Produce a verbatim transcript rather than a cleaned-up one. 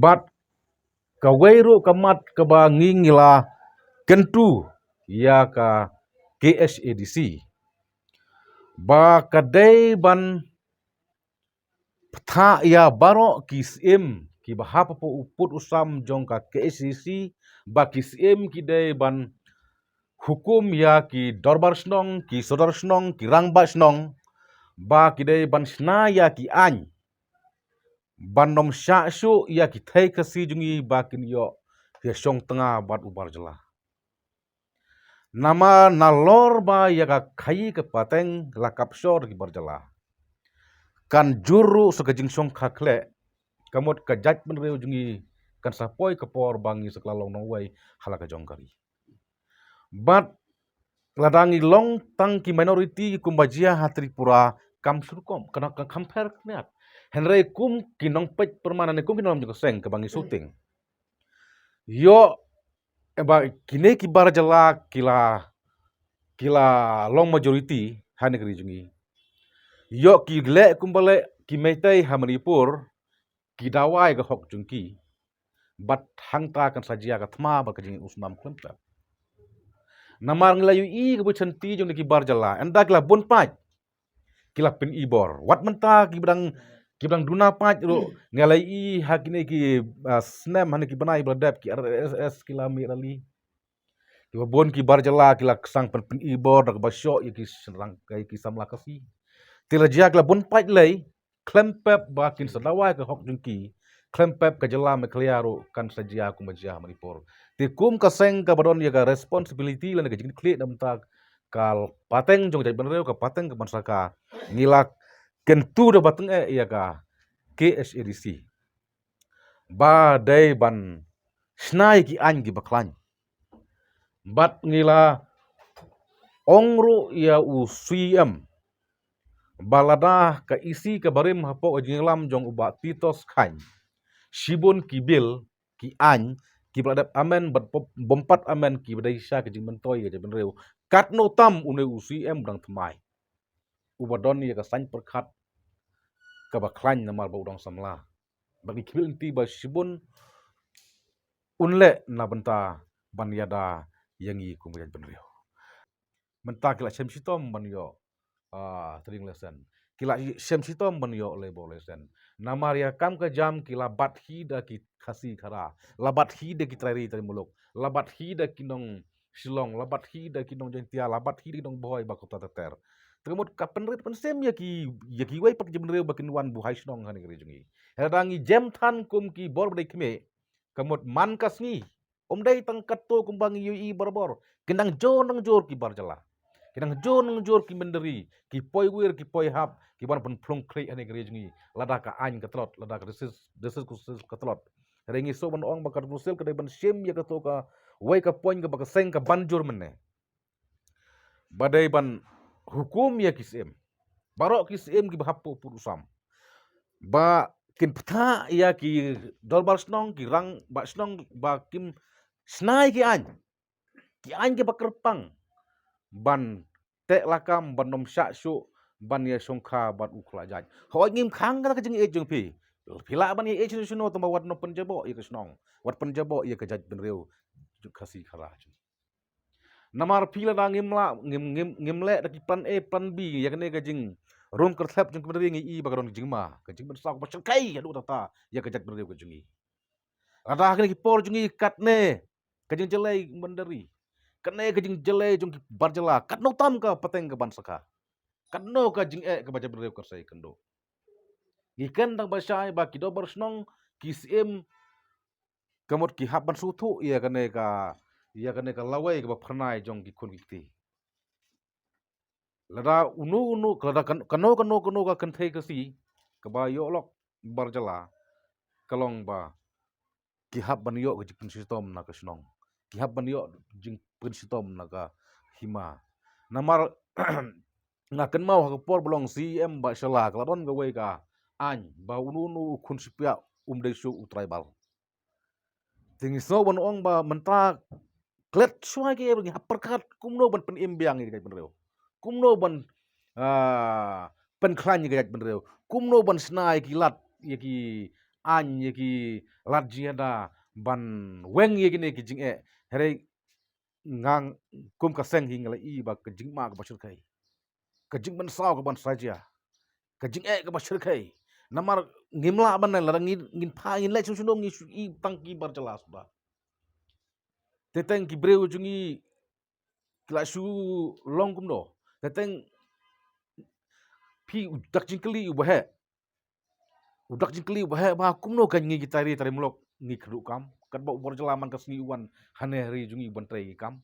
Bad kawei ruh ka mat kaba ngi ngi la kyntu ïa ka K H A D C ba ka dei ban pynthah ïa baroh ki syiem kiba hap hapoh u pud u sam jong ka K H A D C, ba ki syiem ki dei ban hukum ïa ki dorbar shnong, ki sordar shnong, ki rangbah shnong, ba ki dei ban shna ïa ki aiñ ban ym shah shuh ïa ki thei Khasi jong ngi ba kin ïoh ïa shong tnga bad u bar jylla. Namar nalor ba ïa ka khaïi ka pateng la kap shor ki bar jylla, kan jur ruh sa ka jingshongkha khleh, ka mut ka jaitbynriew jong ngi kan sa poi ka por ba ngi sa kylla long nongwei ha la ka jong ka ri. Bad lada ngi long tang ki minority kumba jia ha Tripura, kam shu rukom, ka, ka compare khyndiat. Hynrei kum ki nongpeit pyrman ne kum ki nonglam jong ka seng kaba ngi shooting, ïoh, eba kine ki bar jylla ki la, ki la long majority ha ne ka ri jong ngi. Ïoh ki leh kumba leh ki Meitei ha Manipur, ki dawa ïa ka hok jong ki. Bad hangta kan sa jia ka thma bad ka jingïeit u snam khlem pep. Namar ngi la ïohi ka bujylliew jong ki bar jylla, ynda ki la bun paid, ki la pyni bor. Wat mynta kiba dang, kiba dang duna paid ruh, ngi la ïohi ha kine ki, ah, snem ha ne ki bnai ba la dep, ki R S S ki la mih rally. Kiba bun ki bar jylla ki la sdang pyn, pyni bor da kaba shoh ïa ki shynrang, ïa ki samla Khasi. Te la jia ki la bun paid lei, khlem pep ba kin sa dawa ïa ka hok jong ki, khlem pep ka jylla Meghalaya ruh kan sa jia kumba jia ha Manipur. Te kum ka seng kaba don ïa ka responsibility lane ka jingkitkhlieh na bynta ka pateng jong ka jaitbynriew, ka pateng ka ban saka, ngi la kyntu da ba tyngeh ïa ka K H A D C ba dei ban shna ïa ki aiñ kiba khlaiñ. Bad ngi la ong ruh ïa u C M ba lada ka E C ka barim hapoh ka jingïalam jong u Bah Titos Chyne, shibun ki bill, ki aiñ kiba la dep amend bad bym pat amend kiba dei sha ka jingmyntoi ka jaitbynriew, katno tam une u C M u dang thymmai, uba don ïa ka saiñ pyrkhat kaba khlaiñ namar ba u dang samla. Bad ngi khmih lynti ba shibun un leh na bynta ban ïada ïa ngi kum ka jaitbynriew. Mynta ki la shem shitom ban ïoh, ah, trading license. Ki la shem shitom ban ïoh labour license. Namar ïa ka kam ka jam ki la bat hi da ki Khasi Khara, la bat hi da ki trai ri trai muluk, la bat hi da ki nong Shillong, la bat hi da ki nong Jaintia, la bat hi da ki nong Bhoi ba kata ter ter. Te ka mut ka pynrit pynshem ïa ki, ïa kiwei pat ki jaitbynriew ba kin wan buhai shnong ha ne ka ri jong ngi. Hynrei ngi jem than kum ki bor ba dei khmih, ka mut man ka sngi, ym dei tang katto kumba ngi ïohi barabor. Ki nang jur nang jur ki bar jylla, ki nang jur nang jur ki mynder ri, ki poi wir ki poi hap, ki ban pynphlung khlieh ha ne ka ri jong ngi. Lada ka aiñ ka tlot, lada ka diocese, diocese council ka tlot. Hynrei ngi sngewbha ban ong ba ka council ka dei ban shim ïa kato kawei ka point kaba ka seng ka ban jur mynne, ba dei ban hukum ïa ki syiem, baroh ki syiem kiba hap hapoh pud u sam, ba kin pynthah ïa ki dorbar shnong, ki rangbah shnong, ba kin shna ïa ki aiñ, ki aiñ kiba kyrpang ban teh lakam, ban ym shah shuh ban ïa shongkha bad u khlajait. Hooid, ngim khang kata ka jingïeit jong phi. Phi lah ban ïa ïeit shano shano, tangba wat nym pynjaboh ïa ka shnong, wat pynjaboh ïa ka jaitbynriew Khasi Khara. Namar phi lada ngim lah, ngim, ngim, ngim leh da ki plan A, plan B ïa kane ka jingrung kyrthep jong ka mynder ri, ngi i ba ka don ka jingma, ka jingpynsaw kaba shyrkhei haduh katta ïa ka jaitbynriew ka jong ngi. Lada ha kine ki por jong ngi katne ka jingjyllei mynder ri, katne ka jingjyllei jong ki bar jylla, katno tam ka pateng ka ban saka, katno ka jingeh kaba jaitbynriew ka sa ïakynduh. Ngi kren tang ba shai ba ki dorbar shnong, ki syiem, ka mut ki hap ban sngewthuh ïa kane ka, ïa kane ka lawei kaba phyrnai jong ki khun ki kti. Lada uno uno, lada kan-, kano kano kano ka kynthei Khasi kaba ïoh lok bar jylla, ka long ba ki hap ban ïoh ka jingpynshitom na ka shnong, ki hap ban ïoh jingpynshitom na ka hima. Namar nga kynmaw ha ka por ba long C E M Bah Shylla, ka la don kawei ka aiñ ba uno uno u khun shipiah um dei shuh u tribal. Te ngi sngew ban ong ba mynta klet shuwa ki, ngi hap pyrkhat kumno ban pynim biang ïa ka jaitbynriew, kumno ban, ah, pynkhlaiñ ïa ka jaitbynriew, kumno ban shna ïa ki lad, ïa ki aiñ ïa ki lad jingïada ban weng ïa kine ki jingeh. Hynrei nga kum ka seng hi nga la i ba ka jingma kaba shyrkhei, ka jingmynsaw kaban sa jia, ka jingeh kaba shyrkhei. Namar ngim lah ban lada ngin, ngin pha, ngin leit shuh shuh ngi shu i tang ki bar jylla suda. Te teng ki briew jong ngi ki la shu long kumno. Te teng phi u dak jingkylli uba heh. U dak jingkylli uba heh ba kumno ka ngi ki tari tari muluk ngi kyrduh kam. Katba u bar jylla man ka sngi u wan hane ha ri jong ngi u ban trei ki kam.